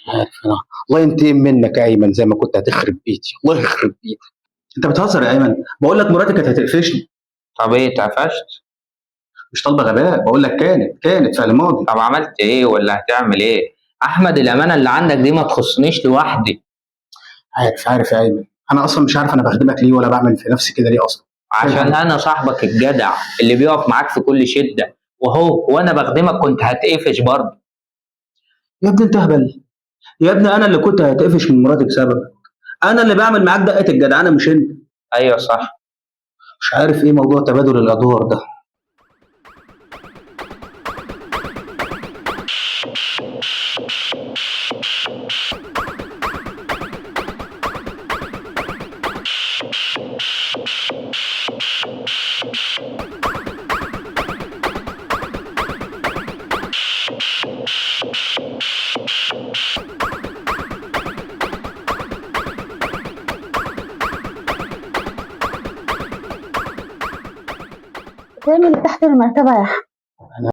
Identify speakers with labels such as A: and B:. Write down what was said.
A: مش عارف انا، الله ينتقم منك يا ايمن، زي ما كنت هتخرب بيتي الله يخرب بيتك. انت بتهزر يا ايمن؟ بقول لك مراتي كانت هتقفشني.
B: طب ايه، اتقفشت؟
A: مش طالبه غباء، بقول لك كانت فعل ماضي.
B: طب عملت ايه ولا هتعمل ايه؟ احمد، الامانة اللي عندك دي ما تخصنيش لوحدي.
A: عارف يا ايمن، انا اصلا مش عارف انا بخدمك ليه ولا بعمل في نفسي كده ليه اصلا.
B: عشان انا صاحبك الجدع اللي بيقف معاك في كل شده، وهو وانا بخدمك كنت هتقفش برضه.
A: يا ابني انت اهبل يا ابني، انا اللي كنت هتقفش من مراتي بسببك، انا اللي بعمل معاك دقه الجدعنه مش انت.
B: ايوه صح.
A: مش عارف ايه موضوع تبادل الادوار ده.
C: تعمل تحت المرتبة يا أحمد؟